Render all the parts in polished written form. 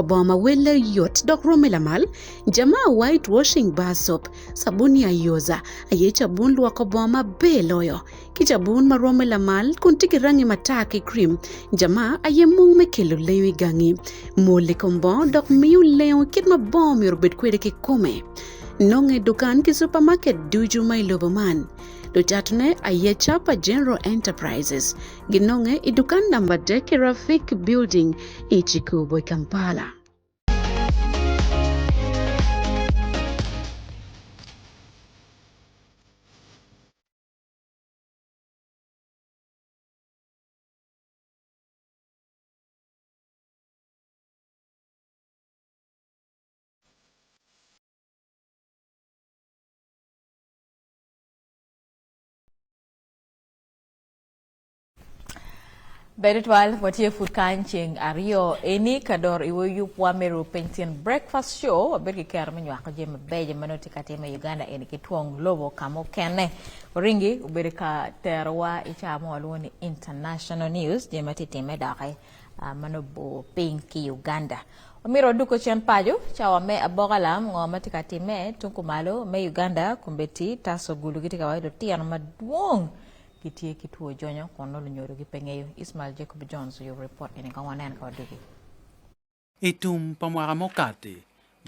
Bongo ma welle yot dok rwomme lamal, Jamaa White Washing Bar Soap, sabun ayoza, aye cabun lwoko bongo maber loyo. Ki cabun ma rwomme lamal kun tye ki rangi matar ki cream, Jamaa aye mung me kelo lengo i gangi. Mwol i kom bongo dok miyo lengo kit ma bongo myero obed kwede kikome. Nonge i dukan ki supermarket ducu ma i lobo man. Lucatone aye Chapa General Enterprises. Ginonge i dukan namba adek i Rafik Building i Kikubo i Kampala. Ber tutwal, watye pud kany ceng aryo eni ka doro iwa yubwa me Ruu Piny Tyen Breakfast Show. Wabedo ki kero me nywako jami mabeco ma nongo tye ka timme i Uganda eni ki twong lobo ka mukene. Oringi obedo ka terowa i cawa mo walwongo ni International News, jami ma tye timme doki ma nongo bor piny ki Uganda. Wamito waduko cen paco cawa me aboka lam ngo ma tye ka timme tung kumalo me Uganda kombeddi Taso Gulu gitye ka waco lutino madwong gitye ki two jonyo kun nongo lunyodogi pe ngeyo. Ismail Jacob Jones oyubo ripot eni kong wanen ka wadugi. I tum pa mwaka mukati,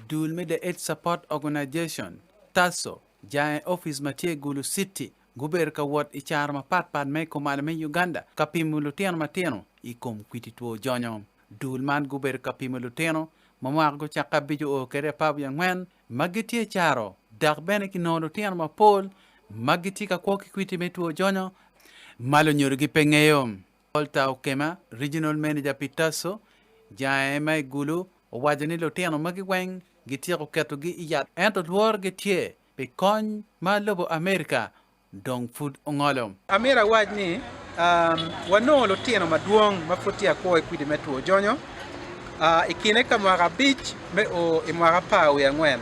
dul me The AIDS Support Organization, TASO, jange opic ma tye i Gulu City gubedo ka wot i caro mapat pat me kumalo me Uganda ka pimo lutino matino i kom kwiti two jonyo. Dul man gubedo ka pimo lutino ma mwaka gucakke abic oo kede 14 ma gitye i caro dok bene kinongo lutino mapol ma gitye ka kwo ki kwiti me two jonyo ma lunyodogi pe ngeyo. Walter Okema, Regional Manager pi TASO, jange ma i Gulu, owaco ni lutino magi weng gityeko ketogi i yat ento lworogi tye pi kony ma lobo Amerika dong pud ongolo. Amito awac ni wanongo lutino madwong ma pud tye akwo i kwidi me two jonyo i kine ka mwaka abic me o i mwaka 14.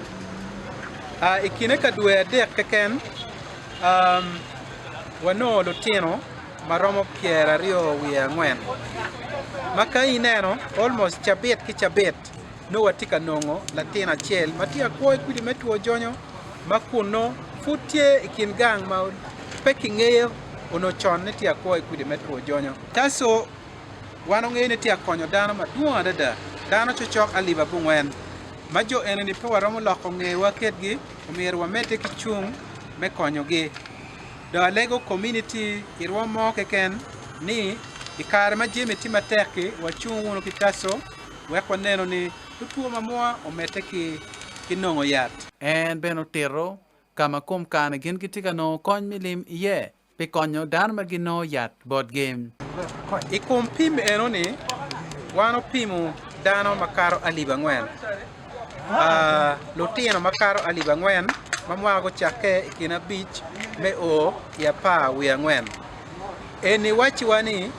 I kine ka dwe adek keken wanongo lutino ma romo 24 ma ka ineno almost cabit ki cabit nongo watye ka nongo latin acel ma tye akwo i kwidi me two jonyo ma kunnu pud tye i kin gang ma pe kingeyo onongo con ni tye akwo i kwidi me two jonyo. Taco wan ongeyo ni tye akonyo dano madwong adada, dano cocok alip abongwen ma jo eni-ni pe waromo loko ngewa kedgi, omyero wamedde ki cung me konyogi. Dong alego kominiti i rwom mo keken ni i kare ma jami tye matek-ki wacung wunu ki Taco wek wanenu ni lutwo mamwa omedde ki nongo yat. En bene otito ka ma kom kare gin gitye ka nongo kony me lim iye pi konyo dano ma ginongo yat botgi. I kom pim eno-ni, wan opimo dano makato alip angwen, lutino makato alip angwen ma mwaka gucakke i kin abic me o i apar wiye angwen. Eni wacciwa ni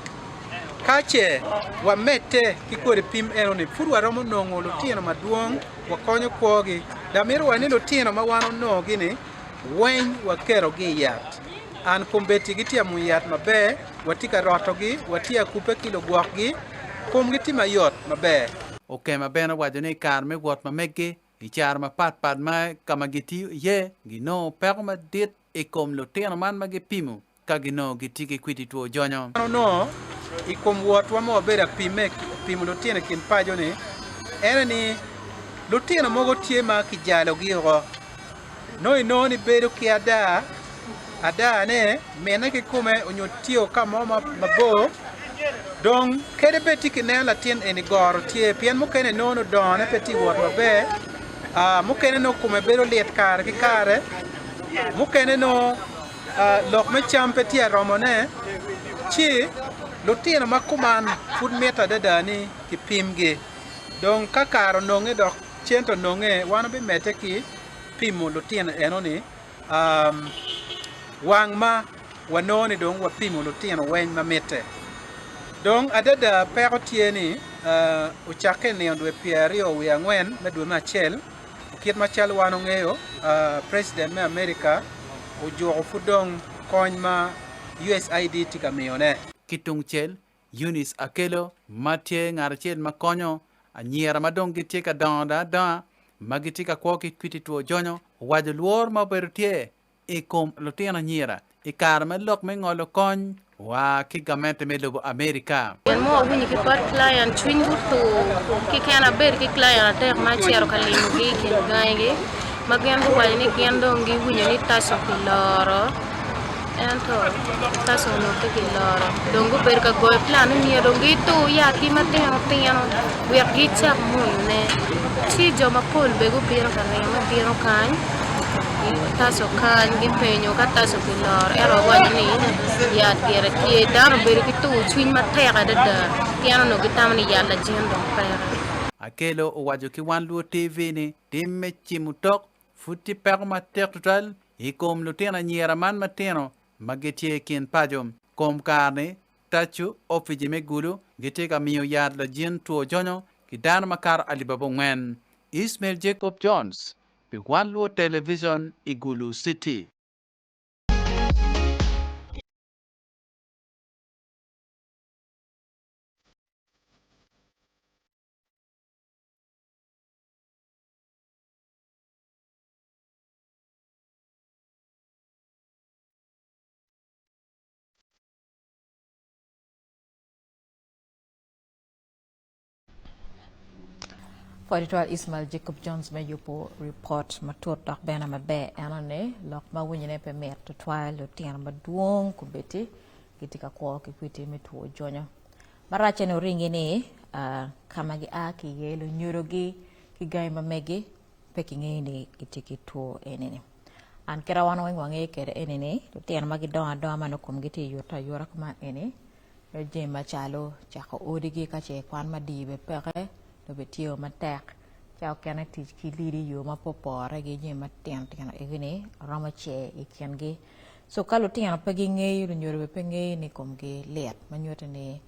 ka ce wamedde ki kodi pim eno-ni, pud waromo nongo lutino madwong wakonyo kwogi. Dok mito wa ni lutino ma wan onongogi-ni weng waketogi i yat. An kombeddi gitye amuny yat maber, watye ka rotogi, watye akubbe ki lugwokgi, komgi tye mayot maber. Okema bene owaco ni i kare me wot ma meggi i caro mapatpat ma ka ma gitiyo iye, ginongo peko madit i kom lutino man ma gipimo ka ginongo gitye ki kwidi two jonyo. Wan onongo i kom wotwa ma wabedo apimme pimo lutino i kin paco-ni ene ni lutino mogo tye ma kijalogi oko. Nongo inongo ni bedo ki ada, adane mine kikome onyo tye ka mo mabor dong kadi bed tye kineno latin eni goro tye pien mukene inongo ni odongone pe tye wot maber mukene nongo kome bedo lit kare ki kare mukene nongo lok me cam pe tye aromone, ci lutino ma kuman pud mitte adada ni kipimgi. Dong ka kare ononge dok cente ononge, wan wabimedde ki pimo lutino enoni wang ma wanongo ni dong wapimo lutino weng ma mitte. Dong adada peko tye ni ocakke i nino dwe pyeraryo wiye angwen me dwe me acel, Kit macalo wan ongeyo, President me America ojuko pud dong kony ma USAID tye ka miyone. Ki tungcel, Eunice Akello ma tye ngat acel ma konyo. anyira ma dong gitye ka dongo dong adonga ma gitye ka kwo ki kwiti two jonyo owaco lworo ma obedo tye i kom lutino anyira i kare me lok me ngolo kony oa ki gamente me lobo Amerika. Gin mo awinyo ki bot client cwiny gutur keken abedo ki client adek ma acito ka limogi i kin gangigi ma gin guwaco ni gin dong giwinyo ni taco kiloro ento taco onongo pe kiloro dong gubedo ka goyo plan ni myero dong gitur yatgi matino tino wek gicak mwonyone ci jo mapol bene gubino ka ringo me bino kany i taco kany gipenyo ka taco kiloro ento wawaco ni yat gire tye dano obedo ki tur cwiny matek adada pien onongo gitamo ni yat lajin dong peke. Akello owaco ki Wan Luo TV ni tim me cimo tok pud tye peko matek tutwal i kom lutino anyira man matino ma gitye i kin paco. Kom kare-ni, Tacu, opici me Gulu gitye ka miyo yat lajin two jonyo ki dano makato alip abongwen. Ismail Jacob Jones pi Wan Luo Television i Gulu City. Pwod tutwal Ismail Jacob Jones me yubo ripot matut dok bene maber eno ni lok ma winyone pe mit tutwal lutino madwong kombeddi gitye ka kwo ki kwiti me two jonyo. Maracce ni oringi ni ka ma gia ki iye lunyodogi ki gangi ma megi pe kingeyo ni gitye ki two eni-ni. An kit ma wan weng wangeyo kwede eni ni lutino ma gidongo adonga ma nongo komgi tye ka yutte ayuta kuman eni nongo jami macalo cako odigi ka ce kwan madii bene peke nongo bene tye matek ca okene tic ki lidi i yo ma pe opore ki jami matino tino egi-ni romo ce i kingi co ka lutino pe gingeyo lunyodo bene pe ngeyo ni komgi lit ma nyuto ni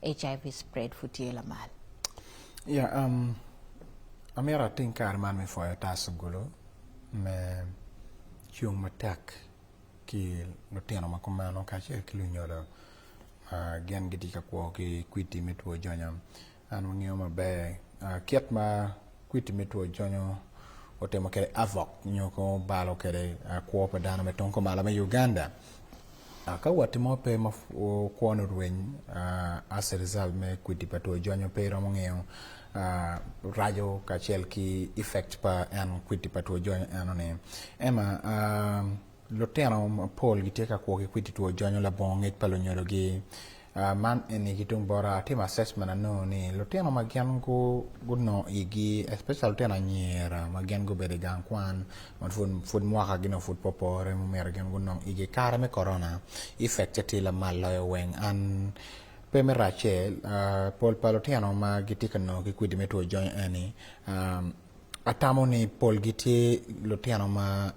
HIV spread pud tye lamal. Yeah, um, amito ating kare man me pwoyo Tas Ogulu me cung matek ki lutino ma kumeno kacel ki lunyodo ma gin gitye ka kwo ki kwidi me two jonyo. An wangeyo maber kit ma kwidi me two jonyo otimo kwede avoc nyo obalo kwede kwo pa dano me tung kumalo me Uganda. Ka watti mo pe ma kwone orweny as a result me kwidi pa two jonyo pe iromo ngeyo raco kacel ki effect pa en kwidi pa two jonyo eno ni. Emma lutino mapol gitye ka kwo ki kwidi two jonyo labongo ngec pa lunyodogi. Man eni ki tung bota atimo assessment anongo ni lutino ma gin gunongo igi especially lutino anyira ma gin gubedo i gang kwan ma pud mwaka gi nongo pud pe opore ma myero gin gunong igi i kare me korona effect tye lamal loyo weng an pe me racce pol pa lutino ma gitye ka nongo ki kwidi me two jonyo eni atamo ni polgi tye lutino ma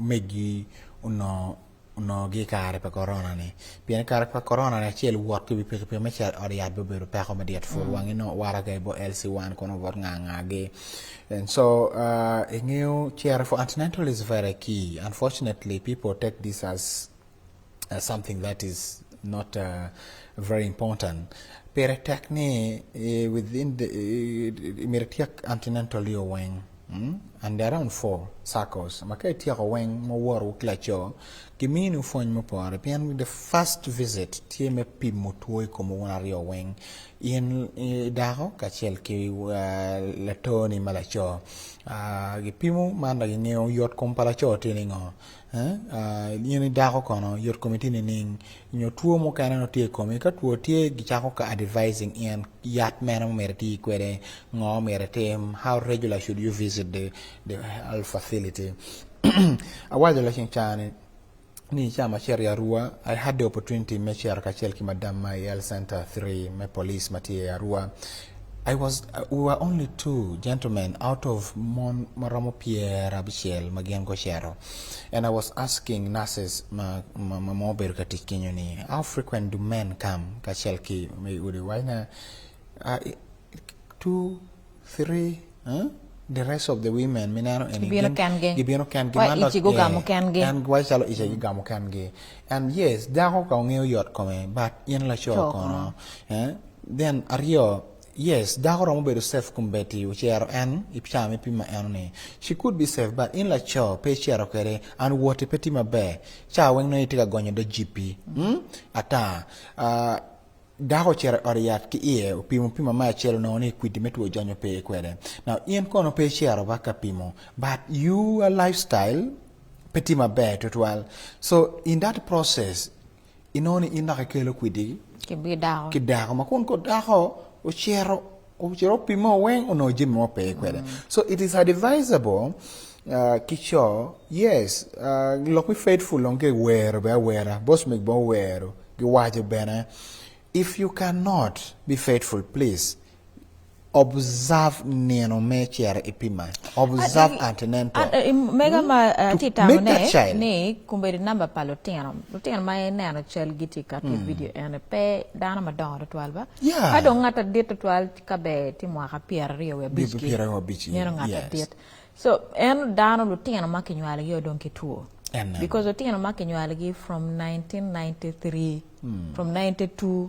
megi onongo onongogi i kare pa korona ni pien i kare pa korona ni acel wot ki wi pikipiki me cito i ot yat obedo peko madit pud wangi nongo waraga i bot LC1 kono bot nga nga gi and so uh, ingeyo cito for antenatal is very key unfortunately people take this as uh, something that is not uh, very important pire tek ni eh, within the eh, myero ityek antenatal yo weng And around for circles ma ka ityeko weng ma wuwoto ki laco gimini pwony mupore pien the first visit tye me pimo two i kom wun aryo weng in dako kacel ki latoni ma laco gipimo man dok gingeyo yot kom pa laco tye ningo in idako kono yot komi tye nining nyo two mukene nongo tye i komi ka two tye gicako ka advising in yat mene ma myero iti kwede ngo myero itim how regular should you visit the, the health facility awaco laceng ca ni ni ca ma acito i Arua I had the opportunity me cito kacel ki madam ma i health center 3 me police ma tye i Arua I was, we were only two gentlemen out of mon maromo pyerabicel ma gin gucito and I was asking nurses ma ma ma obedo ka tic kenyo ni how frequent do men come kacel ki me udi waco ni uh, two three huh? the rest of the women mineno eni Gibino kengi. gibino kengi Wa man dok- ici gugamo yeah, kengi. en waco calo ice gigamo kengi and yes dako ka ongeyo yot kome but in laco Co kono eh? Then aryo. Yes, dako romo bedo safe kombeddi ocero en i ca me pima eno ni. She could be safe but in laco pe icito kwede and woti pe tye maber. Ca weng nongo itye ka gonyo dog jipi ata. Dako ocito i ot yat ki iye opimo pima me acel onongo ni kwidi me two jonyo pe kwede. Now in kono pe icito ba ka pimo but your lifestyle pe tye maber tutwal. So in that process inongo ni in dok ikelo kwidi ki dako ma kun ko dako ocito ocito opimo weng onongo jami mo pe kwede. So it is advisable ki co yes lok me faithful dong ki wero bene awera Bosmic bene owero giwaco bene if you cannot be faithful please observe nino me cito i pima observe antenatal Mega ma atye to make that tamone child ni kombeddi namba pa lutino, lutino ma ineno cal gitye ka kato i video eni pe dano madongo tutwal ba. Yeah. Ka dong ngat adit tutwal ka ber tye mwaka pyeraryo wiye abic ki Pyeraryo abic ki, meno ngat yes. adit. So en dano lutino ma kinywalogi o dong ki two. Enen. Because lutino ma kinywalogi from 1993, from 92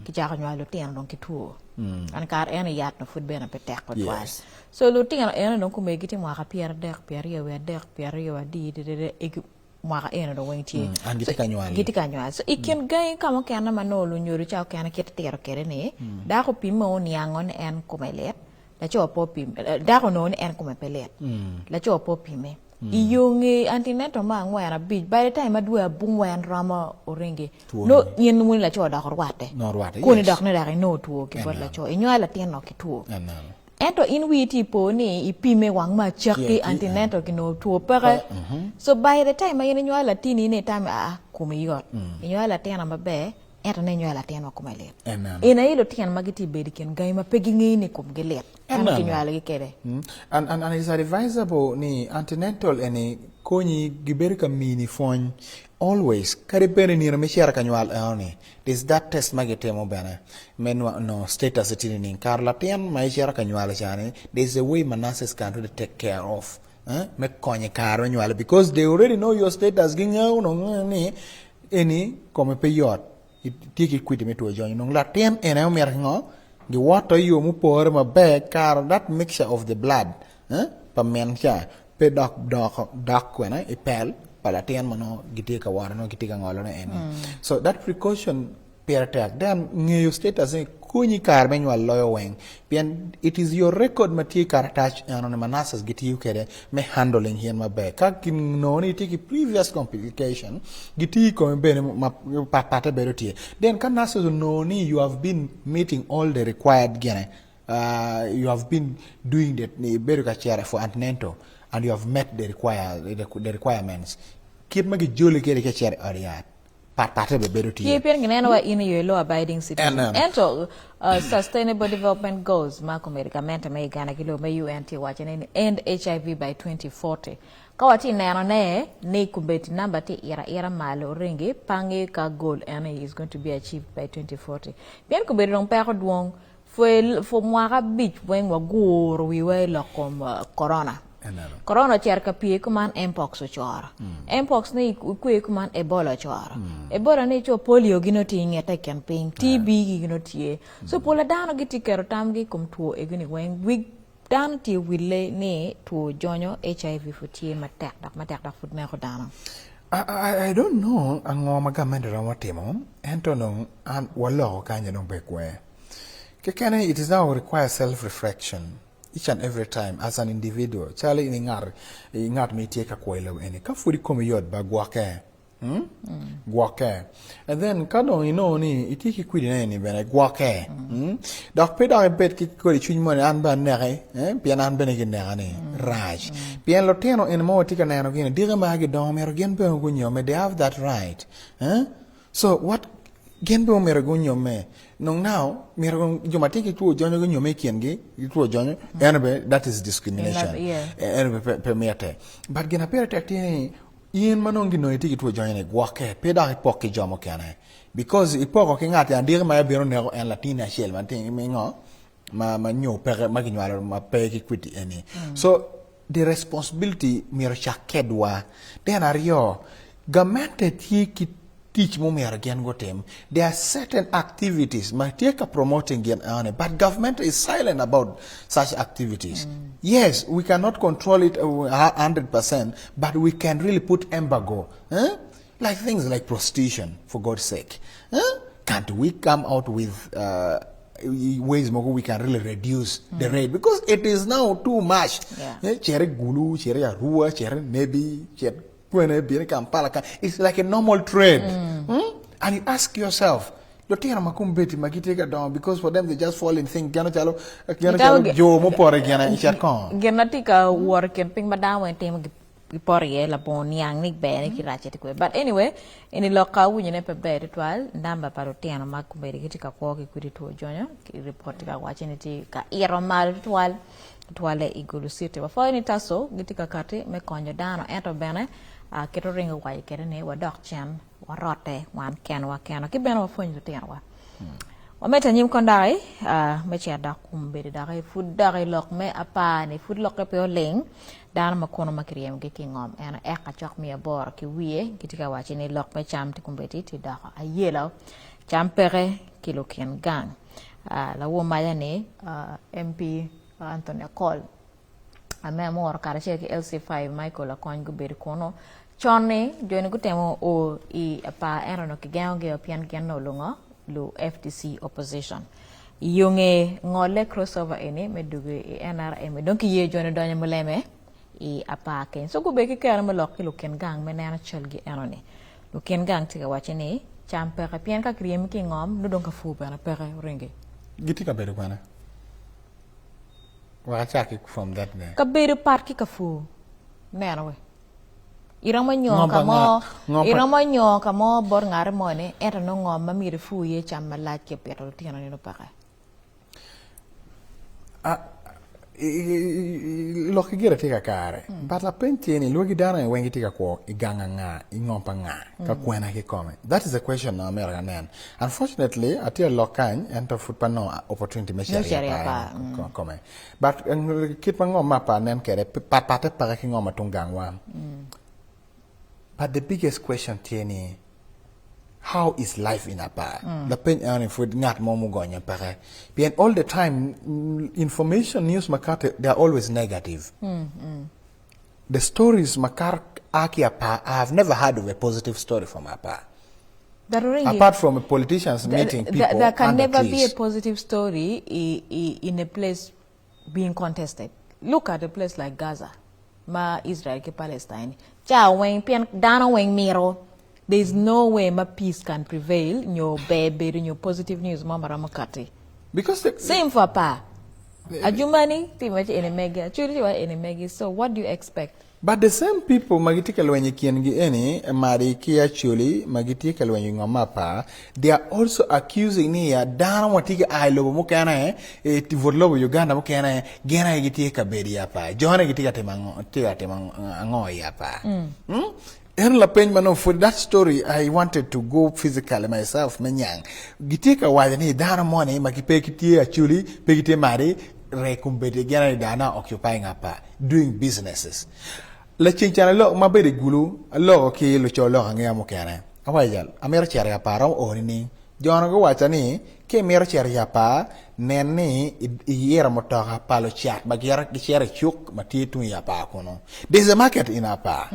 kicako nywalo lutino dong ki two. An kare eno yat no pud bene pe tek tutwal. Yes. So lutino eno dong komegi tye mwaka pyeradek, pyeraryo wiye adek, pyeraryo adi, dedede, egi mwaka eno dong weng tye. And gitye ka nywal. Gitye ka nywal. So i kin gangi ka mukene ma nongo lunyodo ca okene kit tiro kwede ni, dako opimme oniango ni en kome lit, laco pe opime, dako onongo ni en kome pe lit, laco pe opime. I yo nge antenatal me angwen abic, by the time ma dwe abongwen romo oringi, nongo in wun laco dok orwatte. Koni dok ni dok inongo two ki bot laco, inywalo latin dok ki two. Ento in wii tye po ni ipime wang me acakki antenatal kinongo two peke. So by the time ma in inywalo latini ni itamo aa komi yot, inywalo latina maber ento ne inywalo latin ma kome lit. Eni aye lutino ma gitye bedo i kin gangi ma pe gingeyo ni komgi lit. Ento kinywalogi kwede. And, and, and it's advisable ni antenatal eni konyi gibedo ka mini pwony always kadi bed i nino me cito ka nywal eno ni there's that test ma gitimo bene me nongo status tye nining kare latin ma icito ka nywalo ca ni there's a way ma nurses can really take care of eh, me konyo i kare me nywalo because they already know your status gingeyo nongo ni eni kome pe yot Itye ki kwidi me two jonyo dong latin eni aye omyero ki ngo giwoto i yo mupore maber kara that mixture of the blood pa min ca pe dok doko dok kwene i pel pa latin ma nongo gitye ka woto nongo gitye ka ngolo ne eni so that precaution pire tek then ngeyo status ni konyi kare me nywal loyo weng pien it is your record ma tye i karatac eno ni ma nurses gitiyo kwede me handling in maber. Ka kinongo ni itye ki previous complication, gitiyo i komi bene ma patpatte bedo tye. Then ka nurses onongo ni you have been meeting all the required gine, uh, you have been doing the, ibedo ka cito for antenatal and you have met the, require, the, the requirements, kit ma gijoli kwede ka icito i ot yat, patpatte bene bedo Tye tye. pien gineno wa in iyo i law abiding citizen. Enen. Ento uh, Sustainable Development Goals ma komedi gamente me Uganda ki lobo me UN tye waco ne ni end HIV by 2040. Ka watye neno ne ni kombeddi namba tye ira ira malo ringi pangi ka goal eni is going to be achieved by 2040. Pien kombeddi dong peko dwong For mwaka abic weng waguro wiwa i lok kom korona. Korona ocito ka pye kuman mpox ocoro. Mpox ni ikwe kuman Ebola ocoro. Ebola ni co polio gi nongo tye ingete i kin piny, TB gi nongo tye. So pola dano gitye keto tamgi i kom two egi ni weng. Wi dano tye wille ni two jonyo HIV pud tye matek dok matek dok pud neko dano. I don't know ango ma gamente romo timo ento dong an waloko kany dong pe kwer. Kekene it is now require self reflection each and every time as an individual calo in ingat ingat ma itye ka kwo i lobo eni ka pud ikomi yot ba gwokke mm? gwokke and then ka dong inongo ni itye ki kwidi ne eni bene gwokke mm? dok pe dok ibed ki kodi cwiny moni an bene aneki eh? pien an bene gineka ni rac pien lutino eni ma watye ka neno gini diki ma gidongo myero gin bene gunyome they have that right eh? So what gin bene omyero gunyomme nong now myero jo ma tye ki two jonyo gunyomme i kingi ki two jonyo eno bene that is discrimination eno bene pe mitte but gin ma pire tek tye ni in ma nongo ginongo itye ki two jonyo ni gwokke pe dok ipok ki jo mukene because ipoko ki ngat adiki ma bino neko en latinni acel ma tye ngo ma ma nyo peke ma kinywalo ma pe ki kwiti eni so the responsibility myero ocak kedwa then aryo gamente tye ki. tic ma omyero gin gutim. There are certain activities ma tye ka promoting gin enoni but government is silent about such activities. Yes, we cannot control it 100% but we can really put embargo eh? Like things like prostitution for God's sake. Eh? Can't we come out with uh, ways mogo we can really reduce mm. the rate because it is now too much. Yeah. Eh, cere Gulu, cere Arua, cere Nebi, cere Kwene, bino Kampala. It's like a normal trade. Mm. Mm? And you ask yourself, lutino ma kombeddi ma gitye ka dongo because for them they just fall in thing gino calo gino calo jo muporo i gine i cet kongo. Gin na tye ka wot i kin piny ma dano weng timo gipoto iye labongo niang ni ber ni ki rac tye kwede but anyway eni lok ka awinyo ne pe ber tutwal namba pa lutino ma kombeddi gitye ka kwo ki kwidi two jonyo ki ripot tye ka waco ni tye ka ito malo tutwal tutwale i Gulu city wapwoyo ni taso gitye ka kati me konyo dano ento bene kit oringo owaco kwede ni wadok cen warotte wan kenwa kenwa ki bene wapwony lutinowa. Wamedde anyim kon doki me cito dok kombeddi doki pud doki lok me apar ni pud lokke pe oling dano ma kunu ma kiryemogi ki ngom en eka cok miya aboro ki wiye gitye ka waco ni lok me cam tye kombeddi tye doko ayelo cam peke ki lukin gang lawor maca ni MP Anthony Akol me amuro karacel ki LC5 Michael Lakony gubedo kunu. Con-ni, jo-ni gutemo o i apar ento onongo kigengogi pien gin onongo olungo lu FDC opposition. I yo nge ngolle crossover eni me dugo i NRM dong kiye jo-ni donyo muleme i apar keny. So gubedo ki kero me lok ki lukin gang me neno calgi eno-ni. Lukin gang tye ka wacce ni cam peke pien ka kiryemi ki i ngom nongo dong ka pur bene peke oringi. Gitye ka bedo kwene? Wek acak ki from that there. Kabedo pat ki kafur neno we. Iromo nyo ka mo, iromo nyo ka mo bot ngati moni ento nongo ngom ma myero ipur iye cam malac ki pito lutino ni nongo peke. Lok ki gire tye kakare but lapeny tye ni lwagi dano ni weng gitye ka kwo i gang anga i ngom pa nga ka kwena kikome that is the question ma myero anen Unfortunately atye alok kany ento pud pe anongo opportunity me cito i apar kikome. But kit ma ngom me apar nen kwede pat patte peke ki ngom ma tung gangwa. But the biggest question tye ni how is life in apar? Lapeny eno ni pud ngat mo mugonyo peke. Pien all the time information news ma kati they are always negative. The stories ma kato a ki apar I have never heard of a positive story from apar. Apart from a politicians meeting people There can under never be a trees. positive story in a place being contested. Look at a place like Gaza ma Israel ki Palestine ca weng pien dano weng mito there is no way ma peace can prevail nyo ber bedo nyo positive news mo ma romo kati. Because the, Same for apar. Ajumani tye waci eni megi, Acholi tye waci eni megi so what do you expect? But the same people ma gitye ka lweny i kingi eni, Madi ki Acholi ma gitye ka lweny i ngom me apar, they are also accusing ni ya dano ma tye ka a i lobo mukene, i but lobo Uganda mukene, gin aye gitye ka bedo i apar. Jone gitye ka timo ango, tye ka timo ango i apar? Hmm? Ento lapeny ma nongo pud, that story I wanted to go physically myself me niang. Gitye ka waco ni dano moni ma pe gitye Acholi, pe gitye Madi, re kombeddi gin aye they are now occupying apar. Doing businesses. Laceng can alok ma abedo i Gulu, aloko ki luco lok angeya mukene. Awaco jal, amito cito i apar romo o nining? Jo-nu guwacca ni, Ka imito cito i apar, nen ni iyito mutoka pa lucat ma gicito i cuk ma tye tung i apar kunu. There is a market in apar.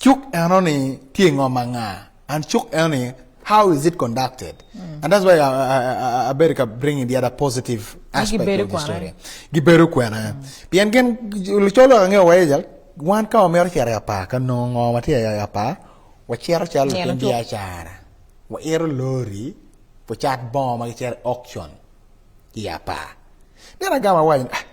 Cuk eno-ni tye i ngom anga? And cuk eno ni how is it conducted? Mm. And that's why I, I, I, I better bringing the other positive aspect of the story. Gibedo kwena. Mm. Pien gin lucolo angeyo wa ejal, wan ka wamito cito i apar, ka nongo ngo ma tye i apar, wacito calo lutim biacara, waito lori, wacat bongo ma gicito i auction i apar. Then agamo awaco ni, ah,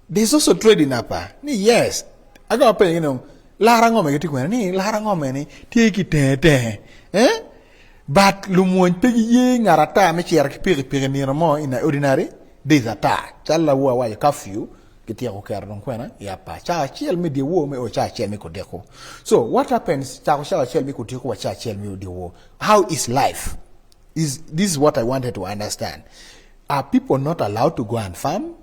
There's also trade in apar. Ni yes. Agamo apenyo gi ni lara ango ma gitye kwene? Ni lara ango mene tye ki tenge tenge. Eh? But lumwony pe giye ngat ata me cito ki pikipiki nino mo in a ordinary days ata. Calo lawo awaco curfew kityeko keto dong kwene i apar. Cawa acel me dyewor me o cawa acel me kudiko. So what happens cako cawa acel me kudiko wa cawa acel me dyewor? How is life? Is this is what I wanted to understand. Are people not allowed to go and farm?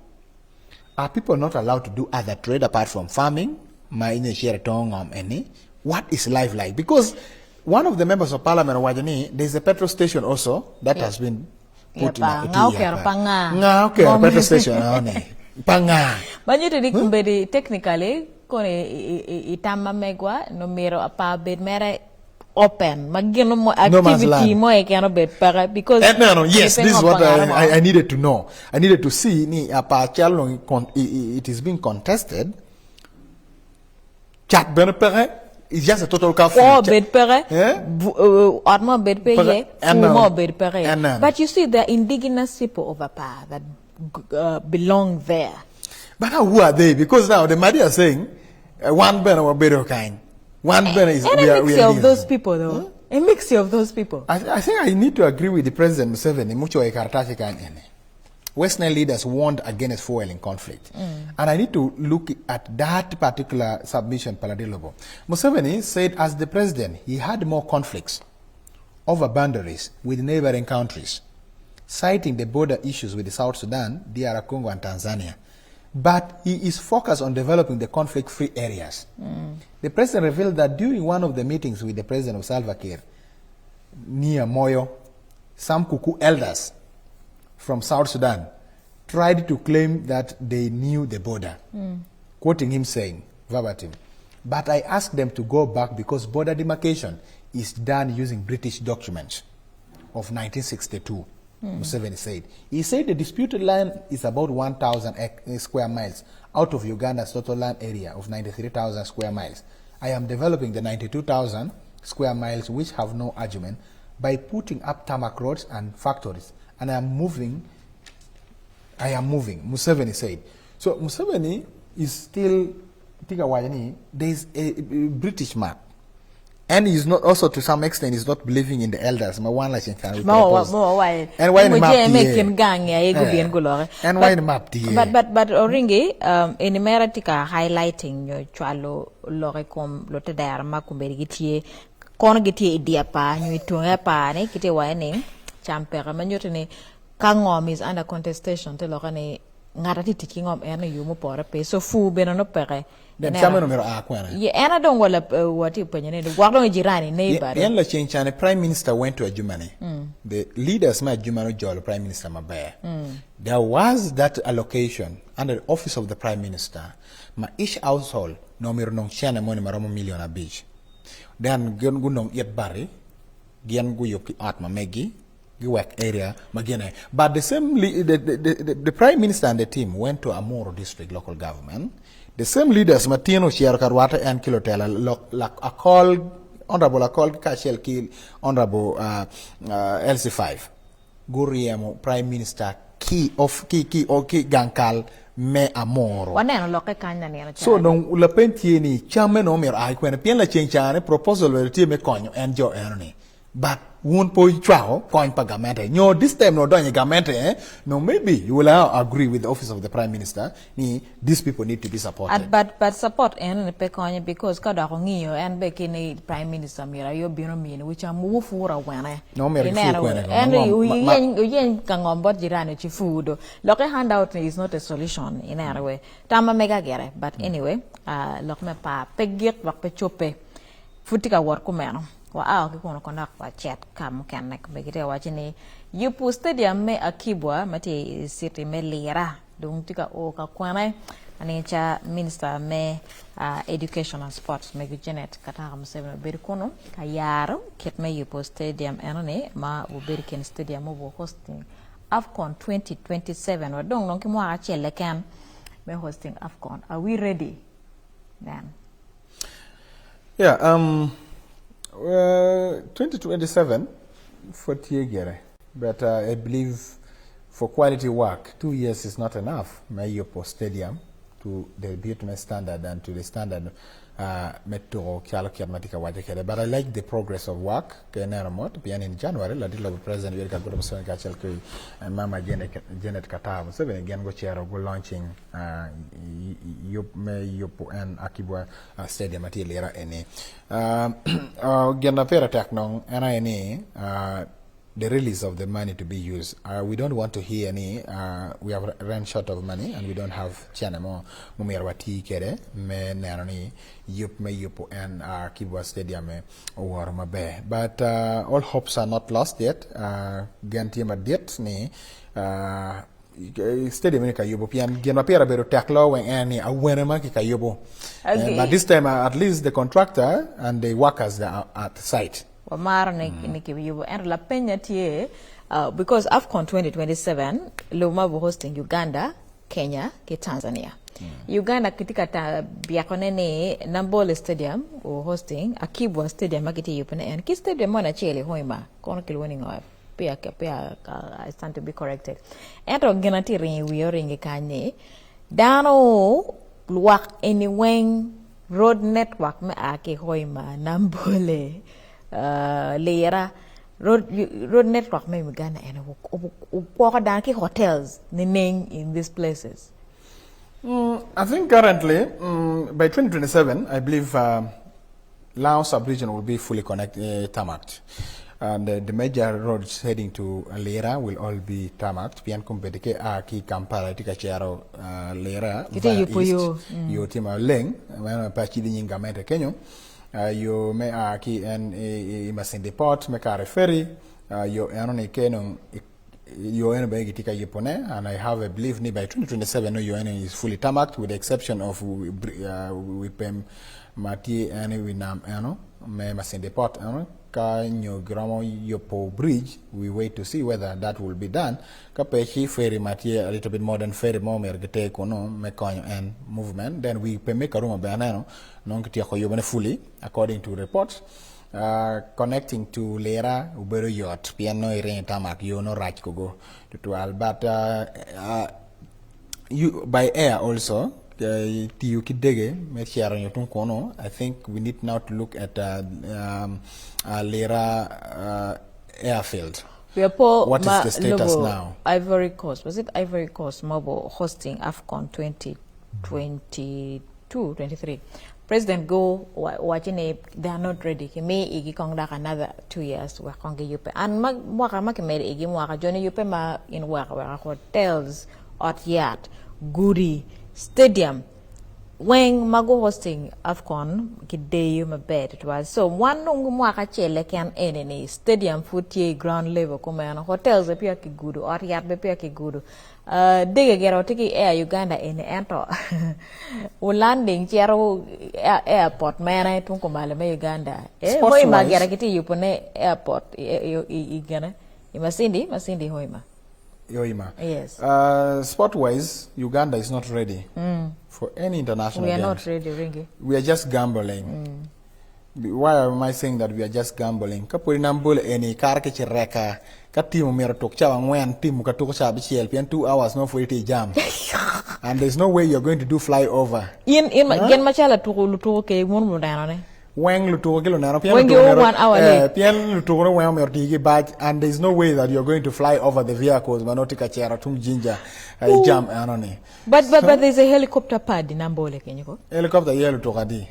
Are people not allowed to do other trade apart from farming ma inyo icito itongo ngom eni? What is life like? Because One of the members of parliament owaco ni there is a petrol station also that has been put in Pa nga okero pa nga. Nga okero petrol station eno ni pa nga. Ma nyuto ni kombeddi technically kono i tam ma megwa nongo myero apar obed mere open ma gin mo activity mo keken obed peke because Eh, no, no, yes, this is what I needed to know. I needed to see ni apar calo nongo it is being contested. Cat bene peke, it's just a total curfew. Kwo obed peke, ot mo obed pe iye, pur mo obed peke iye. But you see, there are indigenous people of Apar that belong there. But now who are they? Because now the Madi are saying, wan bene wabedo kany. Wan bene is, we are, we are of those people though. A mixture of those people. I think I need to agree with the President Museveni, mucho e karatasi kany ene. West Nile leaders warned against fueling conflict. And I need to look at that particular submission, Paladilobo. Museveni said as the president, he had more conflicts over boundaries with neighboring countries, citing the border issues with South Sudan, DR Congo, and Tanzania. But he is focused on developing the conflict-free areas. The president revealed that during one of the meetings with the president of Salva Kiir, near Moyo, some Kuku elders from South Sudan tried to claim that they knew the border, quoting him saying, verbatim, but I asked them to go back because border demarcation is done using British documents of 1962, Museveni said. He said the disputed land is about 1,000 square miles out of Uganda's total land area of 93,000 square miles. I am developing the 92,000 square miles which have no argument by putting up tarmac roads and factories. And I am moving, I am moving, Museveni said. So Museveni is still, there is a British map. And he's not also to some extent he's not believing in the elders. Ma wan la chen kan Ma And why in map tie? And why in map tie? But but but Oringi um in mera tika highlighting nyo chwalo loke kom lote dayar ma kumberi gitie kono gitie i dye par nyo i tunge apar ni kitye waco ni cam peke ma nyuto ni ka ngom is under contestation te lokke ni ngat atye tic ki ngom en i yo mupore pe so pur bene nongo peke Then cam eno myero oa kwene? Ye en aye dong wa watye ka penyo ni gwok dong i jirani neighbor Pien laceng cani prime minister went to Adjumani the leaders me Adjumani ojolo prime minister maber there was that allocation under the office of the prime minister ma each household nongo myero onong cene moni maromo million abic Then gin gunong it bati, gin guyub ki ot ma megi, giwek area ma gin aye. But the same, the, the, the, the prime minister and the team went to Amuru district local government. The same leaders ma tin ocito ka rwate en ki lutela lok, lak, Akol, Honorable Akol ki kacel ki Honorable uh, uh, LC5 guryemo prime minister ki, of, ki, ki, o, ki gang kal me Amuru. Waneno lokke kany lanino So calo. dong lapeny tye ni camme nongo myero oa ki kwene pien laceng cani proposal bene tye me konyo en jo eno ni but wun pe wucwako kony pa gamente nyo this time nongo donyo i gamente eh nongo maybe you will now agree with the office of the prime minister ni these people need to be supported. At but but support eno ni pe konye because ka dok ongiyo en be ki ni prime minister myero aye obin omini wi cam wupur awene. Nongo myero Ineno gipur kwene ko en ma ngom ma ma uyeny uyeny ka ngom bot jirani ci pur do. Lokke handout ni is not a solution ineno we. Tam ma mega gire but anyway lok me par pe gik dok pe cobbe pud tye ka wot kumeno. Wa ao ki kunu kono dok wa cet ka mukene ma gitye ka waco ni yubu stadium me Akibwa ma tye i city me Lira dong tye ka o ka kwene anica minister me education and sports mego Janet Kataka Museveni obedo kunu ka yaro kit me yubo stadium eno ni ma obedo i kin stadium ma hosting AFCON 2027 wadong dong ki mwaka acel keken me hosting AFCON. Are we ready? Nen. Yeah, um, uh, 2027 pud tye gire, but uh, I believe for quality work, 2 years is not enough me yubo stadium to the beauty standard and to the standard me tuko calo kit ma tye ka waco kwede. But I like the progress of work ke neno mot pien in January ladit lobo president Yoweri Kaguta Museveni kacel ki mama Janet, Janet Kataaha Museveni gin gucito gu launching yub me yubo en Akibwa stadium ma tye i Lira eni. Gin ma pire tek dong en aye ni. the release of the money to be used. We don't want to hear ni we have ran short of money and we don't have cene mo mumyero wati kede me neno ni yup me yupo en Kibwa Stadium me oworo maber. But all hopes are not lost yet. Gen tye madit ni stadium ni kayubo pien gin ma pire bedo tek lo weng en ni awene ma ki kayubo. Okay. But this time at least the contractor and the workers are at site. Wamaro ni ni kiyubo ento lapenya tye because AFCON 2027 lobo ma hosting Uganda, Kenya ki Tanzania. Uganda kitye ka byekone ni Namboole Stadium hosting Akibwa Stadium ma kitye yubone en ki stadium moni acel i Hoima kono kilwongo ni ngo peya peya I stand to be corrected. Ento gin atye ringo i wiya oringo kany ni dano lwak eni weng road network me a ki Hoima, Namboole, Lira road, road network me Uganda eni ogwoko dano ki hotels nining in these places? I think currently by 2027 I believe Lango sub-region will be fully connected, tarmacked. And the major roads heading to Lira will all be tarmacked. Pien kombeddi ki a ki Kampala itye ka cito Lira Kitye via yubo east, yo. yo tye maleng, meno pe acidi nying gamente kenyo. Yo me a ki en i Masindi Port me kare ferry, yo enoni ke dong yo eno bene gitye ka yubone and I have a belief ni by 2027 nongo yo eno is fully tarmacked with the exception of wi pem ma tye en i wi nam eno me Masindi Port eno ka nyo giromo yubo bridge we wait to see whether that will be done ka pe ci ferry ma tye a little bit modern ferry mo myero giter kunu me konyo en movement then wi pem me Karuma bene aneno nongo kityeko yubone fully according to reports. Connecting to Lira obedo yot pien nongo iringo itamak yo nongo rac kogo tutwal but by air also tiyo ki dege me cito nyo tung kunu I think we need now to look at Lira airfield. Wiya po What is ma the status lubo now? Ivory Coast, was it Ivory Coast ma obo hosting AFCON 2022, 23? President go owaco ni they are not ready ki mi igi kong dok another 2 years wek kong giyubbe. An ma mwaka ma kimedo igi mwaka joni yubbe ma in weko weko hotels, ot yat, gudi, stadium weng ma gu hosting AFCON ki deyo maber tutwal. So wan dong mwaka acel keken eni ni stadium pud tye i ground level kumeno, hotels bene peya kigudo, ot yat bene peya kigudo. Dege gire watye ki Air Uganda eni ento wu landing cito airport mene tung kumalo me Uganda. Eh, Sports Hoima wise. gire kitye yubo ne airport i gine i Masindi, Masindi Hoima. Hoima. Yes. Sport wise, Uganda is not ready for any international We are games. not ready, Ringi. We are just gambling. Why am I saying that we are just gambling? Ka pwod inam bolo eni ikato ki cireka ka team omyero otuk cawa angwen team ka tuko cawa abicel pien 2 hours nongo pwod itye i jam and there is no way you are going to do fly over. In in gin macalo atuko lutuko ke wun luneno ne. Weng lutuko ki luneno pien Weng lutuko giwo myero one hour eh, late. pien lutuko ne weng omyero oti ki bac and there is no way that you are going to fly over the vehicles ma nongo tye ka cito tung Jinja i jam eno ni. But but but there is a helicopter pad i Nambole kenyo ko. Helicopter ye lutuko adi?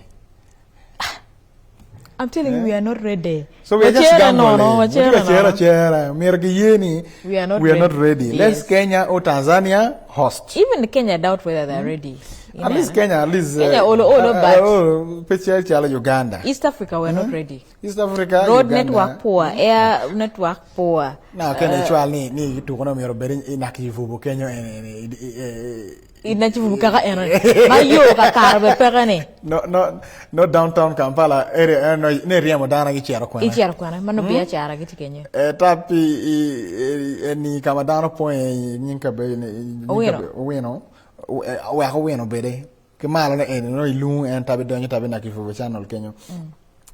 I'm telling you, we are not ready. So we are just Wacere gambling. nono, Watye wacere ka cere nono. acera. Myero giye ni We are not we are not ready. ready. Let's Yes. Kenya or Tanzania host. Even Kenya doubt whether they're ready. At least Kenya, at least Kenya, olo, olo, but- olo, pe cel calo Uganda. East Africa, we're not ready. East Africa, Road Uganda. network poor, air network poor. Na Kenya icwal ni ni tuko no myero bed i Nakivubo kenyo en I Nakivubo kaka eno ma yo ka kare bene peke ni. No no no downtown Kampala area eno ne ryemo dano gicito kwene. Icito kwene ma nongo biacara gitye kenyo. Eh, tap i i eni ka ma dano pong iye nying kabedo ni Owino. Owino wek owino obedi ki malo ne eni nongo ilungo en tabi donyo tabi Nakivubo channel kenyo.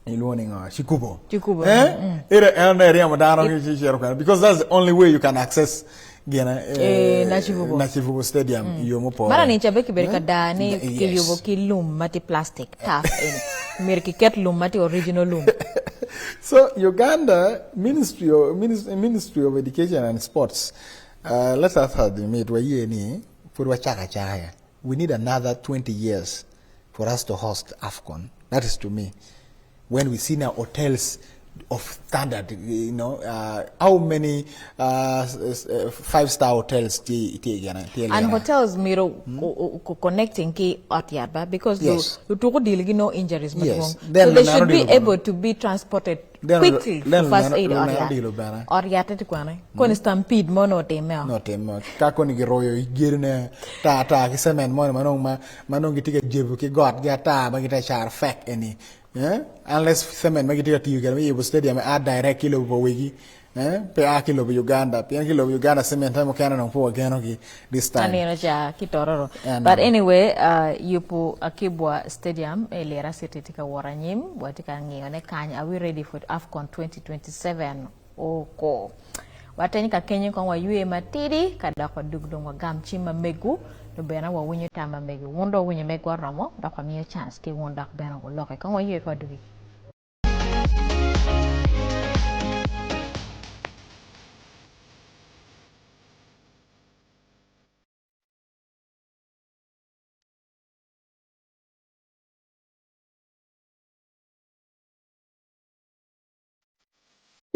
Ilwongo ni ngo? Cikubo. Cikubo. Eh? Ere en ne ryemo dano ki cito kwene because that's the only way you can access gine Eh, Nakivubo. Nakivubo Stadium i yo mupore. Mara ni cabe kibedo ka daa ni Yes. kiyubo ki lum ma tye plastic tough eni. Myero kiket lum ma tye original lum. So Uganda Ministry of, Ministry of Education and Sports uh, let us admit waye ni pud wacako acaka. We need another 20 years for us to host AFCON. That is to me. When we see now hotels of standard you know uh, how many uh, 5 star hotels tye tye gene tye And lere hotels miro connecting ki ot yat ba because Yes. lu lutuko deal gi no injuries Yes. madwong. Then So they luneno should be dilo bene. able to be transported Then quickly for then first luneno- aid ot luneno yat. dilo bene. Ot yat ti kwane. Koni stampede mo no time o. no timo ka koni giroyo gedone tar tar ki cement moni ma nong ma ma nong gitye ka jebo ki got gi ata ma gitye ka caro fek eni eh unless cement ma gitye ka tiyo kwede me yubo stadium a direct ki i lobo pa wegi eh pe a ki i lobo Uganda pien ki i lobo Uganda cement mukene dong pe wagenogi this time. Anino ca ki Tororo. Ano. But anyway, uh, yubu Akibwa Stadium e Lira City tye ka wot anyim, watye ka ngiyone kany. Are we ready for AFCON 2027? Oko. Wateny ka kenyo kong waywe matidi ka dok wadug dong wagam cim ma megu nyo bene wawinyo tam ma megu. Wun dong wuwinyo megwa oromo dok wamiyo chance ki wun dok bene wuloki. Kong waywe ka wadugi.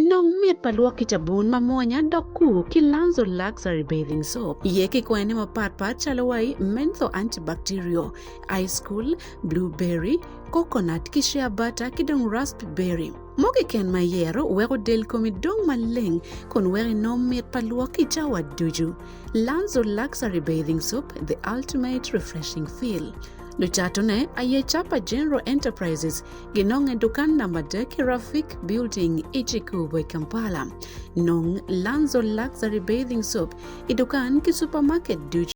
Nong mit pa lwok ki cabun ma mwonya dok kur ki Lanzo Luxury Bathing Soap. Ye ki kwene mapatpat calo wai menthol antibacterial, ice cool, blueberry, coconut ki shea butter ki dong raspberry. Mo keken ma iyero weko del komi dong maleng kun weko inong mit pa lwok i cawa ducu. Lanzo Luxury Bathing Soap, the ultimate refreshing feel. Lucatone aye Chapa General Enterprises ginonge dukan namba dek i Rafik Building i Kikubo i Kampala. Nong Lanzo Luxury Bathing Soap i dukan ki supermarket ducu.